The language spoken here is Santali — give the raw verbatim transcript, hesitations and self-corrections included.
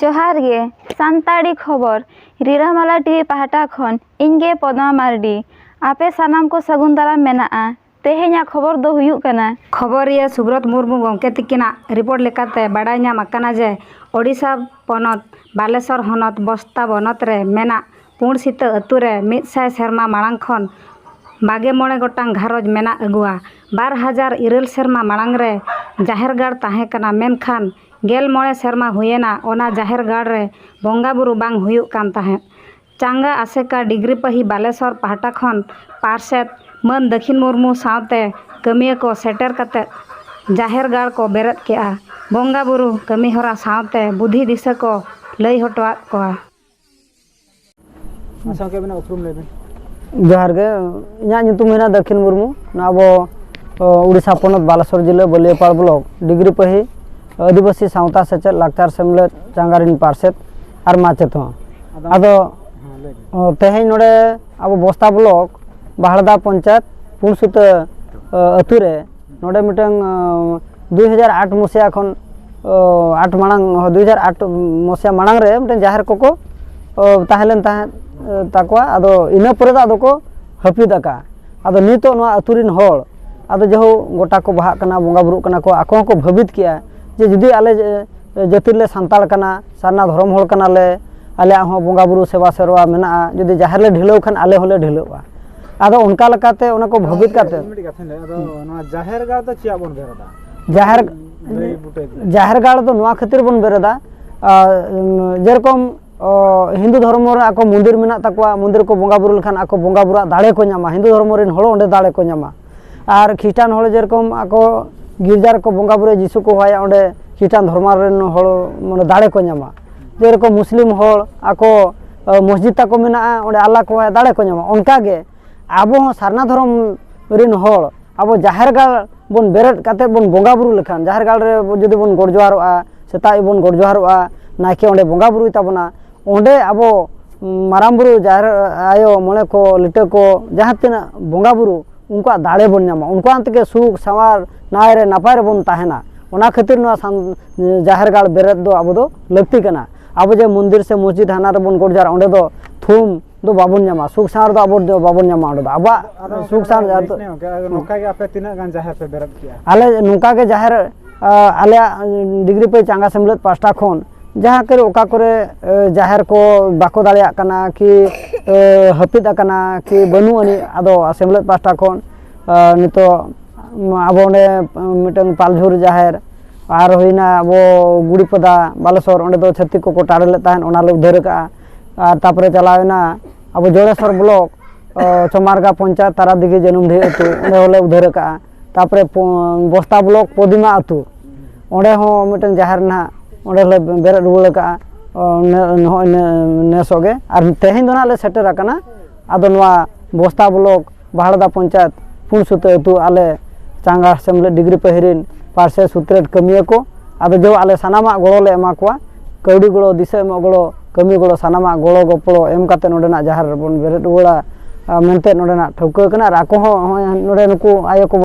ᱡᱚᱦᱟᱨ ᱜᱮ, ᱥᱟᱱᱛᱟᱲᱤ ᱠᱷᱚᱵᱚᱨ, ᱨᱤᱨᱟᱹᱢᱟᱞᱟ ᱴᱤᱵᱷᱤ ᱯᱟᱦᱴᱟ ᱠᱷᱚᱱ ᱤᱧ ᱜᱮ ᱯᱚᱫᱢᱟ ᱢᱟᱨᱰᱤ᱾ ᱟᱯᱮ ᱥᱟᱱᱟᱢ ᱠᱚ ᱥᱟᱹᱜᱩᱱ ᱫᱟᱨᱟᱢ ᱢᱮᱱᱟᱜᱼᱟ᱾ ᱛᱮᱦᱮᱧᱟᱜ ᱠᱷᱚᱵᱚᱨ ᱫᱚ ᱦᱩᱭᱩᱜ ᱠᱟᱱᱟ᱾ ᱠᱷᱚᱵᱚᱨᱤᱭᱟᱹ ᱥᱩᱵᱨᱚᱛ ᱢᱩᱨᱢᱩ ᱜᱚᱢᱠᱮ ᱛᱤᱠᱤᱱᱟᱜ ᱨᱤᱯᱳᱨᱴ ᱞᱮᱠᱟᱛᱮ ᱵᱟᱰᱟᱭ ᱧᱟᱢ ᱟᱠᱟᱱᱟ ᱡᱮ ᱳᱰᱤᱥᱟ ᱯᱚᱱᱚᱛ ᱵᱟᱞᱮᱥᱚᱨ ᱦᱚᱱᱚᱛ ᱵᱚᱥᱛᱟ ᱵᱚᱱᱚᱛ ᱨᱮ ᱢᱮᱱᱟᱜ ᱯᱩᱸᱰ ᱥᱤᱛᱟᱹ ᱟᱹᱛᱩ ᱨᱮ ᱢᱤᱫ ᱥᱟᱭ ᱥᱮᱨᱢᱟ ᱢᱟᱲᱟᱝ ᱠᱷᱚᱱ ᱵᱟᱜᱮ ᱢᱚᱬᱮ ᱜᱚᱴᱟᱝ ᱜᱷᱟᱨᱚᱸᱡᱽ ᱢᱮᱱᱟᱜ ᱟᱹᱜᱩᱣᱟ᱾ ᱵᱟᱨ ᱦᱟᱡᱟᱨ ᱤᱨᱟᱹᱞ ᱥᱮᱨᱢᱟ ᱢᱟᱲᱟᱝ ᱨᱮ ᱡᱟᱦᱮᱨ ᱜᱟᱲ ᱛᱟᱦᱮᱸ ᱠᱟᱱᱟ, ᱢᱮᱱᱠᱷᱟᱱ ᱜᱮᱞ ᱢᱚᱬᱮ ᱥᱮᱨᱢᱟ ᱦᱩᱭᱮᱱᱟ ᱚᱱᱟ ᱡᱟᱦᱮᱨ ᱜᱟᱲ ᱨᱮ ᱵᱚᱸᱜᱟ ᱵᱩᱨᱩ ᱵᱟᱝ ᱦᱩᱭᱩᱜ ᱠᱟᱱ ᱛᱟᱦᱮᱸᱫ᱾ ᱪᱟᱸᱜᱟ ᱟᱥᱮᱠᱟ ᱰᱤᱜᱽᱨᱤ ᱯᱟᱹᱦᱤ ᱵᱟᱞᱮᱥᱚᱨ ᱯᱟᱦᱴᱟ ᱠᱷᱚᱱ ᱯᱟᱨᱥᱮᱛ ᱢᱟᱹᱱ ᱫᱟᱹᱠᱷᱤᱱ ᱢᱩᱨᱢᱩ ᱥᱟᱶᱛᱮ ᱠᱟᱹᱢᱤᱭᱟᱹ ᱠᱚ ᱥᱮᱴᱮᱨ ᱠᱟᱛᱮ ᱡᱟᱦᱮᱨ ᱜᱟᱲ ᱠᱚ ᱵᱮᱨᱮᱫ ᱠᱮᱜᱼᱟ᱾ ᱵᱚᱸᱜᱟ ᱵᱩᱨᱩ ᱠᱟᱹᱢᱤ ᱦᱚᱨᱟ ᱥᱟᱶᱛᱮ ᱵᱩᱫᱷᱤ ᱫᱤᱥᱟᱹ ᱠᱚ ᱞᱟᱹᱭ ᱦᱚᱴᱚᱣᱟᱫ ᱠᱚᱣᱟ᱾ ᱟᱪᱪᱷᱟ, ᱜᱚᱢᱠᱮ, ᱟᱵᱤᱱᱟᱜ ᱩᱯᱨᱩᱢ ᱞᱟᱹᱭ ᱵᱤᱱ᱾ ᱡᱚᱦᱟᱨ ᱜᱮ, ᱤᱧᱟᱹᱜ ᱧᱩᱛᱩᱢ ᱦᱩᱭᱱᱟ ᱫᱟᱹᱠᱷᱤᱱ ᱢᱩᱨᱢᱩ᱾ ᱱᱚᱣᱟ ᱟᱵᱚ, ᱚ, ᱩᱲᱤᱥᱥᱟ ᱯᱚᱱᱚᱛ ᱵᱟᱞᱮᱥᱚᱨ ᱡᱤᱞᱟᱹ ᱵᱟᱹᱞᱤᱭᱟᱹᱯᱟᱲ ᱵᱞᱚᱠ ᱰᱤᱜᱽᱨᱤ ᱯᱟᱹᱦᱤ ᱟᱹᱫᱤᱵᱟᱹᱥᱤ ᱥᱟᱶᱛᱟ ᱥᱮᱪᱮᱫ ᱞᱟᱠᱪᱟᱨ ᱥᱮᱢᱞᱮᱫ ᱪᱟᱸᱜᱟ ᱨᱤᱱ ᱯᱟᱨᱥᱮᱛ ᱟᱨ ᱢᱟᱪᱮᱛ ᱦᱚᱸ᱾ ᱟᱫᱚ, ᱟᱫᱚ, ᱦᱮᱸ, ᱞᱟᱹᱭ ᱵᱤᱱ᱾ ᱚ, ᱛᱮᱦᱮᱧ ᱱᱚᱰᱮ ᱟᱵᱚ ᱵᱚᱥᱛᱟ ᱵᱞᱚᱠ ᱵᱟᱦᱲᱫᱟ ᱯᱚᱧᱪᱟᱭᱮᱛ ᱯᱩᱱᱥᱩᱛᱟᱹ, ᱚ, ᱟᱹᱛᱩ ᱨᱮ ᱱᱚᱰᱮ ᱢᱤᱫᱴᱟᱝ, ᱚ, ᱫᱩᱭ ᱦᱟᱡᱟᱨ ᱟᱴ ᱢᱚᱥᱤᱭᱟ ᱠᱷᱚᱱ, ᱚ, ᱟᱴ ᱢᱟᱲᱟᱝ, ᱦᱚ, ᱫᱩᱭ ᱦᱟᱡᱟᱨ ᱟᱴ ᱢᱚᱥᱤᱭᱟ ᱢᱟᱲᱟᱝ ᱨᱮ ᱢᱤᱫᱴᱟᱝ ᱡᱟᱦᱮᱨ ᱠᱚᱠᱚ, ᱚ, ᱛᱟᱦᱮᱸ ᱞᱮᱱ ᱛᱟᱦᱮᱸᱫ, ᱮ, ᱛᱟᱠᱚᱣᱟ᱾ ᱟᱫᱚ ᱤᱱᱟᱹ ᱯᱚᱨᱮ ᱫᱚ ᱟᱫᱚ ᱠᱚ ᱦᱟᱹᱯᱤᱫ ᱟᱠᱟᱫᱼᱟ᱾ ᱟᱫᱚ ᱱᱤᱛᱚᱜ ᱱᱚᱣᱟ ᱟᱹᱛᱩ ᱨᱤᱱ ᱦᱚᱲ ᱟᱫᱚ ᱡᱮᱦᱳᱠ ᱜᱚᱴᱟ ᱠᱚ ᱵᱟᱦᱟᱜ ᱠᱟᱱᱟ, ᱵᱚᱸᱜᱟ ᱵᱩᱨᱩᱜ ᱠᱟᱱᱟ ᱠᱚ, ᱟᱠᱚ ᱦᱚᱸᱠᱚ ᱵᱷᱟᱹᱵᱤᱛ ᱠᱮᱜᱼᱟ ᱡᱮ ᱡᱩᱫᱤ ᱟᱞᱮ, ᱮ, ᱡᱟᱹᱛᱤ ᱨᱮᱞᱮ ᱥᱟᱱᱛᱟᱲ ᱠᱟᱱᱟ, ᱥᱟᱨᱱᱟ ᱫᱷᱚᱨᱚᱢ ᱦᱚᱲ ᱠᱟᱱᱟᱞᱮ, ᱟᱞᱮᱭᱟᱜ ᱦᱚᱸ ᱵᱚᱸᱜᱟ ᱵᱩᱨᱩ ᱥᱮᱵᱟ ᱥᱮᱨᱣᱟ ᱢᱮᱱᱟᱜᱼᱟ, ᱡᱩᱫᱤ ᱡᱟᱦᱮᱨ ᱞᱮ ᱰᱷᱤᱞᱟᱹᱣ ᱠᱷᱟᱱ ᱟᱞᱮ ᱦᱚᱸᱞᱮ ᱰᱷᱤᱞᱟᱹᱣᱼᱟ᱾ ᱟᱫᱚ ᱚᱱᱠᱟ ᱞᱮᱠᱟᱛᱮ ᱚᱱᱟ ᱠᱚ ᱵᱷᱟᱹᱵᱤᱛ ᱠᱟᱛᱮ ᱢᱤᱫᱴᱤᱡ ᱠᱟᱛᱷᱟᱧ ᱞᱟᱹᱭᱟ, ᱟᱫᱚ ᱱᱚᱣᱟ ᱡᱟᱦᱮᱨ ᱜᱟᱲ ᱫᱚ ᱪᱮᱫᱟᱜ ᱵᱚᱱ ᱵᱮᱨᱮᱫᱟ? ᱡᱟᱦᱮᱨ, ᱞᱟᱹᱭ ᱵᱩᱴᱟᱹᱭ ᱵᱤᱱ᱾ ᱡᱟᱦᱮᱨ ᱜᱟᱲ ᱫᱚ ᱱᱚᱣᱟ ᱠᱷᱟᱹᱛᱤᱨ ᱵᱚᱱ ᱵᱮᱨᱮᱫᱟ, ᱟᱨ, ᱩᱢ, ᱡᱮᱨᱚᱠᱚᱢ, ᱚ, ᱦᱤᱱᱫᱩ ᱫᱷᱚᱨᱢᱚ ᱨᱮ ᱟᱠᱚ ᱢᱚᱱᱫᱤᱨ ᱢᱮᱱᱟᱜ ᱛᱟᱠᱚᱣᱟ, ᱢᱚᱱᱫᱤᱨ ᱠᱚ ᱵᱚᱸᱜᱟ ᱵᱩᱨᱩ ᱞᱮᱠᱷᱟᱱ ᱟᱠᱚ ᱵᱚᱸᱜᱟ ᱵᱩᱨᱩᱣᱟᱜ ᱫᱟᱲᱮ ᱠᱚ ᱧᱟᱢᱟ, ᱦᱤᱱᱫᱩ ᱫᱷᱚᱨᱢᱚ ᱨᱮᱱ ᱦᱚᱲ ᱚᱸᱰᱮ ᱫᱟᱲᱮ ᱠᱚ ᱧᱟᱢᱟ᱾ ᱟᱨ ᱠᱷᱨᱤᱥᱴᱟᱱ ᱦᱚᱲ ᱡᱮᱨᱚᱠᱚᱢ ᱟᱠᱚ ᱜᱤᱨᱡᱟ ᱨᱮᱠᱚ ᱵᱚᱸᱜᱟ ᱵᱩᱨᱩᱭᱟ, ᱡᱤᱥᱩ ᱠᱚ ᱦᱚᱦᱚᱣᱟᱭᱟ, ᱚᱸᱰᱮ ᱠᱷᱨᱤᱥᱴᱟᱱ ᱫᱷᱚᱨᱢᱚ ᱨᱮᱱ ᱦᱚᱲ ᱢᱟᱱᱮ ᱫᱟᱲᱮ ᱠᱚ ᱧᱟᱢᱟ᱾ ᱡᱮᱨᱚᱠᱚᱢ ᱢᱩᱥᱞᱤᱢ ᱦᱚᱲ ᱟᱠᱚ, ᱟᱹ, ᱢᱚᱥᱡᱤᱫ ᱛᱟᱠᱚ ᱢᱮᱱᱟᱜᱼᱟ, ᱚᱸᱰᱮ ᱟᱞᱞᱟ ᱠᱚ ᱦᱚᱦᱚᱣᱟᱭᱟ, ᱫᱟᱲᱮ ᱠᱚ ᱧᱟᱢᱟ᱾ ᱚᱱᱠᱟᱜᱮ ᱟᱵᱚ ᱦᱚᱸ ᱥᱟᱨᱱᱟ ᱫᱷᱚᱨᱚᱢ ᱨᱮᱱ ᱦᱚᱲ ᱟᱵᱚ ᱡᱟᱦᱮᱨ ᱜᱟᱲ ᱵᱚᱱ ᱵᱮᱨᱮᱫ ᱠᱟᱛᱮᱫ ᱵᱚᱱ ᱵᱚᱸᱜᱟ ᱵᱩᱨᱩ ᱞᱮᱠᱷᱟᱱ, ᱡᱟᱦᱮᱨ ᱜᱟᱲ ᱨᱮ ᱡᱩᱫᱤ ᱵᱚᱱ ᱜᱚᱰ ᱡᱚᱦᱟᱨᱚᱜᱼᱟ, ᱥᱮᱛᱟᱜ ᱵᱚᱱ ᱜᱚᱰ ᱡᱚᱦᱟᱨᱚᱜᱼᱟ, ᱱᱟᱭᱠᱮ ᱚᱸᱰᱮ ᱵᱚᱸᱜᱟ ᱵᱩᱨᱩᱭ ᱛᱟᱵᱚᱱᱟ, ᱚᱸᱰᱮ ᱟᱵᱚ ᱢᱟᱨᱟᱝ ᱵᱩᱨᱩ, ᱡᱟᱦᱮᱨ ᱟᱭᱳ, ᱢᱚᱬᱮ ᱠᱚ, ᱞᱤᱴᱟᱹ ᱠᱚ, ᱡᱟᱦᱟᱸ ᱛᱤᱱᱟᱹᱜ ᱵᱚᱸᱜᱟ ᱵᱩᱨᱩ, ᱩᱱᱠᱩᱣᱟᱜ ᱫᱟᱲᱮ ᱵᱚᱱ ᱧᱟᱢᱟ, ᱩᱱᱠᱩᱣᱟᱜ ᱛᱮᱜᱮ ᱥᱩᱠ ᱥᱟᱶᱟᱨ ᱱᱟᱭ ᱨᱮ ᱱᱟᱯᱟᱭ ᱨᱮᱵᱚᱱ ᱛᱟᱦᱮᱱᱟ᱾ ᱚᱱᱟ ᱠᱷᱟᱹᱛᱤᱨ ᱱᱚᱣᱟ ᱥᱟᱱ-, ᱡᱟᱦᱮᱨ ᱜᱟᱲ ᱵᱮᱨᱮᱫ ᱫᱚ ᱟᱵᱚ ᱫᱚ ᱞᱟᱹᱠᱛᱤ ᱠᱟᱱᱟ᱾ ᱟᱵᱚ ᱡᱮ ᱢᱚᱱᱫᱤᱨ ᱥᱮ ᱢᱚᱥᱡᱤᱫ ᱦᱟᱱᱟ ᱨᱮᱵᱚᱱ ᱜᱚᱰ ᱡᱚᱦᱟᱨᱟ, ᱚᱸᱰᱮ ᱫᱚ ᱛᱷᱩᱢ ᱫᱚ ᱵᱟᱵᱚᱱ ᱧᱟᱢᱟ, ᱥᱩᱠ ᱥᱟᱶᱟᱨ ᱫᱚ ᱟᱵᱚ ᱫᱚ ᱵᱟᱵᱚᱱ ᱧᱟᱢᱟ᱾ ᱚᱸᱰᱮ ᱫᱚ ᱟᱵᱚᱣᱟᱜ ᱟᱫᱚ ᱥᱩᱠ ᱥᱟᱶᱟᱨ ᱜᱚᱢᱠᱮ, ᱟᱫᱚ ᱜᱚᱢᱠᱮ, ᱟᱫᱚ ᱱᱚᱝᱠᱟ ᱜᱮ ᱟᱯᱮ ᱛᱤᱱᱟᱹᱜ ᱜᱟᱱ ᱡᱟᱦᱮᱨ ᱯᱮ ᱵᱮᱨᱮᱫ ᱠᱮᱜᱼᱟ? ᱟᱞᱮ ᱱᱚᱝᱠᱟ ᱜᱮ ᱡᱟᱦᱮᱨ, ᱟ, ᱟᱞᱮᱭᱟᱜ ᱰᱤᱜᱽᱨᱤ ᱯᱟᱹᱭ ᱪᱟᱸᱜᱟ ᱥᱮᱢᱞᱮᱫ ᱯᱟᱦᱴᱟ ᱠᱷᱚᱱ ᱡᱟᱦᱟᱸ ᱠᱚᱨᱮ, ᱚᱠᱟ ᱠᱚᱨᱮ, ᱮ, ᱡᱟᱦᱮᱨ ᱠᱚ ᱵᱟᱠᱚ ᱫᱟᱲᱮᱭᱟᱜ ᱠᱟᱱᱟ ᱠᱤ, ᱮ, ᱦᱟᱹᱯᱤᱫ ᱟᱠᱟᱱᱟ ᱠᱤ ᱵᱟᱹᱱᱩᱜ ᱟᱹᱱᱤᱡ, ᱟᱫᱚ ᱥᱮᱢᱞᱮᱫ ᱯᱟᱦᱴᱟ ᱠᱷᱚᱱ, ᱮ, ᱱᱤᱛᱚᱜ ᱟᱵᱚ ᱚᱸᱰᱮ ᱢᱤᱫᱴᱟᱝ ᱯᱟᱞᱡᱷᱩᱨ ᱡᱟᱦᱮᱨ, ᱟᱨ ᱦᱩᱭᱱᱟ ᱟᱵᱚ ᱜᱩᱲᱤᱯᱟᱫᱟ ᱵᱟᱞᱮᱥᱚᱨ, ᱚᱸᱰᱮ ᱫᱚ ᱪᱷᱟᱹᱛᱤᱠ ᱠᱚᱠᱚ ᱴᱟᱲᱮ ᱞᱮᱫ ᱛᱟᱦᱮᱸᱫ, ᱚᱱᱟ ᱞᱮ ᱩᱫᱷᱟᱹᱨ ᱟᱠᱟᱜᱼᱟ᱾ ᱟᱨ ᱛᱟᱨᱯᱚᱨᱮ ᱪᱟᱞᱟᱣ ᱮᱱᱟ ᱟᱵᱚ ᱡᱚᱲᱮᱥᱚᱨ ᱵᱞᱚᱠ, ᱚ, ᱪᱚᱢᱟᱨᱜᱟ ᱯᱚᱧᱪᱟᱭᱮᱛ, ᱛᱟᱨᱟᱫᱤᱜᱷᱤ ᱡᱟᱹᱱᱩᱢᱰᱤᱦᱟᱹ ᱟᱹᱛᱩ, ᱚᱸᱰᱮ ᱦᱚᱸᱞᱮ ᱩᱫᱷᱟᱹᱨ ᱟᱠᱟᱜᱼᱟ᱾ ᱛᱟᱨᱯᱚᱨᱮ ᱯᱚ-, ᱵᱚᱥᱛᱟ ᱵᱞᱚᱠ ᱯᱚᱫᱤᱢᱟ ᱟᱹᱛᱩ, ᱚᱸᱰᱮ ᱦᱚᱸ ᱢᱤᱫᱴᱟᱝ ᱡᱟᱦᱮᱨ ᱱᱟᱦᱟᱜ ᱚᱸᱰᱮ ᱞᱮ ᱵᱮᱨᱮᱫ ᱨᱩᱣᱟᱹᱲ ᱟᱠᱟᱜᱼᱟ᱾ ᱚ, ᱱᱮ-, ᱱᱚᱜᱼᱚᱭ ᱱᱮ-, ᱱᱮᱥᱚᱜ ᱜᱮ᱾ ᱟᱨ ᱛᱮᱦᱮᱧ ᱫᱚ ᱱᱟᱦᱟᱜ ᱞᱮ ᱥᱮᱴᱮᱨ ᱟᱠᱟᱱᱟ᱾ ᱟᱫᱚ ᱱᱚᱣᱟ ᱵᱚᱥᱛᱟ ᱵᱞᱚᱠ ᱵᱟᱦᱲᱟᱫᱟ ᱯᱚᱧᱪᱟᱭᱮᱛ ᱯᱩᱱ ᱥᱩᱛᱟᱹ ᱟᱹᱛᱩ ᱟᱞᱮ ᱪᱟᱸᱜᱟ ᱥᱮᱢᱞᱮᱫ ᱰᱤᱜᱽᱨᱤ ᱯᱟᱹᱦᱤᱨᱤᱱ ᱯᱟᱨᱥᱮ ᱥᱩᱛᱨᱮᱛ ᱠᱟᱹᱢᱤᱭᱟᱹ ᱠᱚ, ᱟᱫᱚ ᱡᱮ ᱟᱞᱮ ᱥᱟᱱᱟᱢᱟᱜ ᱜᱚᱲᱚ ᱞᱮ ᱮᱢᱟ ᱠᱚᱣᱟ, ᱠᱟᱹᱣᱰᱤ ᱜᱚᱲᱚ, ᱫᱤᱥᱟᱹ ᱮᱢᱚᱜ ᱜᱚᱲᱚ, ᱠᱟᱹᱢᱤ ᱜᱚᱲᱚ, ᱥᱟᱱᱟᱢᱟᱜ ᱜᱚᱲᱚ ᱜᱚᱯᱚᱲᱚ ᱮᱢ ᱠᱟᱛᱮ ᱱᱚᱰᱮᱱᱟᱜ ᱡᱟᱦᱮᱨ ᱨᱮᱵᱚᱱ ᱵᱮᱨᱮᱫ ᱨᱩᱣᱟᱹᱲᱟ, ᱟ, ᱢᱮᱱᱛᱮ ᱱᱚᱰᱮᱱᱟᱜ ᱴᱷᱟᱹᱣᱠᱟᱹ ᱠᱟᱱᱟ᱾ ᱟᱨ ᱟᱠᱚ ᱦᱚᱸ ᱱᱚᱜᱼᱚᱭ ᱱᱚᱰᱮ ᱱᱩᱠᱩ ᱟᱭᱳ ᱠᱚ